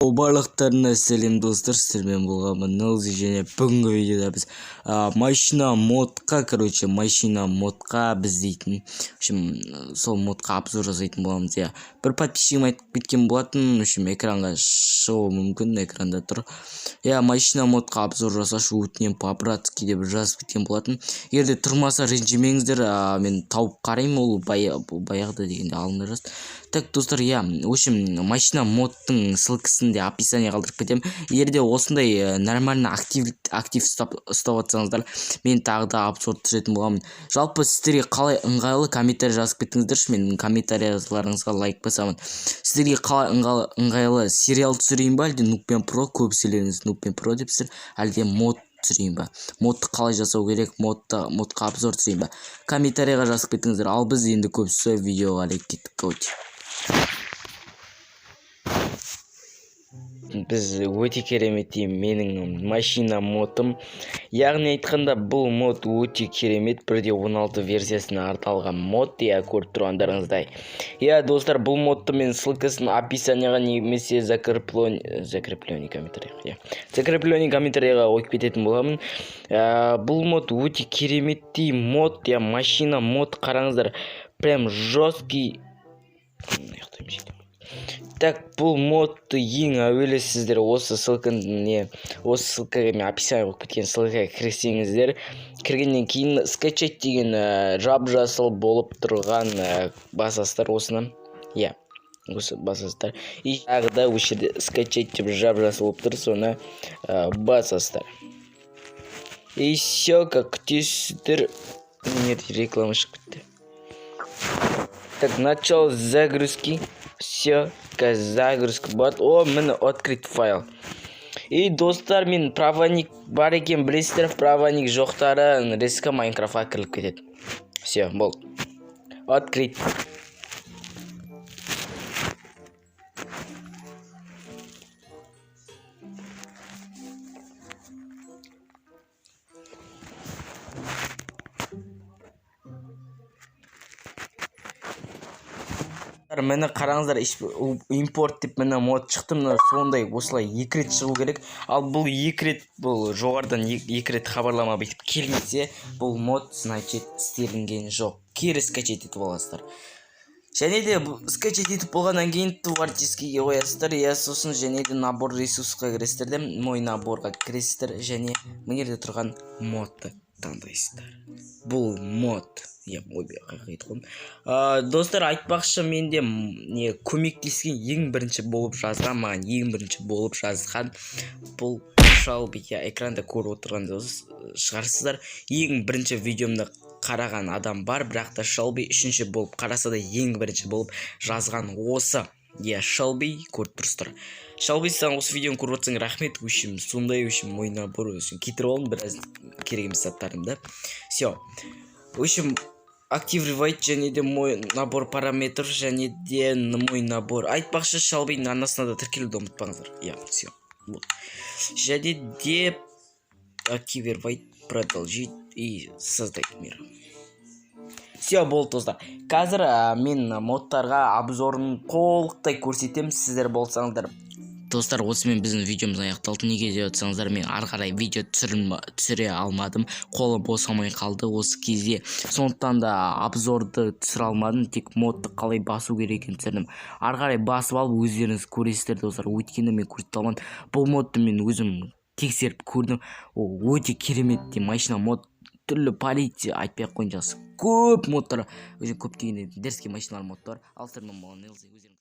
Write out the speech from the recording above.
Барлықтарына сәлем, достар! Сіздермен болған Нелзи және бүгінгі видеода біз машина модқа, короче, машина модқа біз дейтін, в общем, сол модқа обзор жасайтын боламыз. Иә, бір подписчигім айтып кеткен болатын, в общем, экранға шығуы мүмкін, экранда тұр. Иә, «Машина модқа обзор жасашы, өтінемін, по братски» деп жазып кеткен болатын. Егер де тұрмаса, ренжімеңіздер, мен тауып қараймын. Ол баяғыда дегенде, алдында жазды. Так, достар, иә, в общем, машина модтың ссылкасын де описание қалдырып кетемін. Егер де осындай нормально актив ұстап жатсаңыздар, мен тағы да обзор түсіретін боламын. Жалпы, сіздерге қалай ыңғайлы, комментарий жазып кетіңіздерші, мен комментарияларыңызға лайк басамын. Сіздерге қалай ыңғайлы: сериал түсірейін ба, әлде Нуб пен Про? Көбісілеріңіз Нуб пен Про депсіздер. Әлде мод түсірейін ба, модты қалай жасау керек, модқа обзор түсірейін ба? Комментарийға жазып кетіңіздер. Ал біз енді көбісі видеоға кеттік. Өте біз өте керемет менің машина модым. Яғни айтқанда, бұл мод өте керемет, 1.16 версиясына арналған мод. Иә, көріп тұрғандарыңыздай. Иә, достар, бұл модты мен ссылкасын описанияға немесе закрепленный комментарийға, иә, закрепленный комментарийға қойып кететін боламын. Бұл мод өте кереметтей мод, иә, машина мод. Қараңыздар, прям жесткий. Так, бұл модты ең әуелі сіздер осы ссылканы, не, осы ссылкаға, мен описание қойып кеткен ссылкаға кірсеңіздер, кіргеннен кейін «Скачать» деген жап жасыл болып тұрған басасыздар осыны. Иә, осы басасыздар. И тағы да осы жерде «Скачать» деп жап жасыл болып тұр, соны басасыздар. И все, как күтесіздер. Не, реклама шығып кетті. Так, начало загрузки. Все, загрузка болады. О, міне, «Открыть файл». И, достар, мен проводник бар екен, білесіздер. Проводник жоқтары резко Майнкрафтқа кіріп кетеді. Все, болды, открыть. Міне, қараңыздар, «Импорт» деп, міне, мод шықты. Міне, сондай осылай екі рет шығу керек. Ал бұл екі рет, бұл жоғарыдан екі рет хабарлама бүйтіп келмесе, бұл мод, значит, істелінген жоқ, кері скачать етіп аласыздар. Және де скачать етіп болғаннан кейін творческийге қоясыздар. Иә, сосын және де «Набор ресурсқа» кіресіздер де, «Мой наборға» кіресіздер және мына жерде тұрған модты таңдайсыздар. Бұл мод, иә, ойбай, қайда қойдым? Достар, айтпақшы, менде не көмектескен, ең бірінші болып жазған, маған ең бірінші болып жазған бұл Шалби. Иә, экранда көріп отырған шығарсыздар. Ең бірінші видеомды қараған адам бар, бірақ та Шалби үшінші болып қараса да, ең бірінші болып жазған осы. Иә, Шалби, көріп тұрсыздар. Шалби, саған, осы видеоны көріп отырсаң, рахмет. В общем, сондай, в общем, мой набор, в общем, кетіріп алдым біраз керек емес заттарымды. Все, в общем, активировать және де «Мой набор параметров» және де «Мой набор». Айтпақшы, Шалбидің арнасына да тіркелуді ұмытпаңыздар. Иә, все, вот, және де активировать, продолжить и создать мир. Все, болды, достар. Қазір мен модтарға обзорын толықтай көрсетемін, сіздер болсаңыздар. Достар, осымен біздің видеомыз аяқталды. Неге деп жатсаңыздар, мен ары қарай видео түсіре алмадым, қолым босамай қалды осы кезде. Сондықтан да обзорды түсіре алмадым, тек модты қалай басу керек екенін түсірдім. Ары қарай басып алып өздеріңіз көресіздер, достар, өйткені мен көрсете алмадым. Бұл модты мен өзім тексеріп көрдім, ол өте керемет машина мод. Түрлі полиция айтпай ақ қояйын, жақсы, көп модтар, өзі көптеген дерзкий машиналар модтар. Ал сіздермен болған Нелзи, өздеріңіз.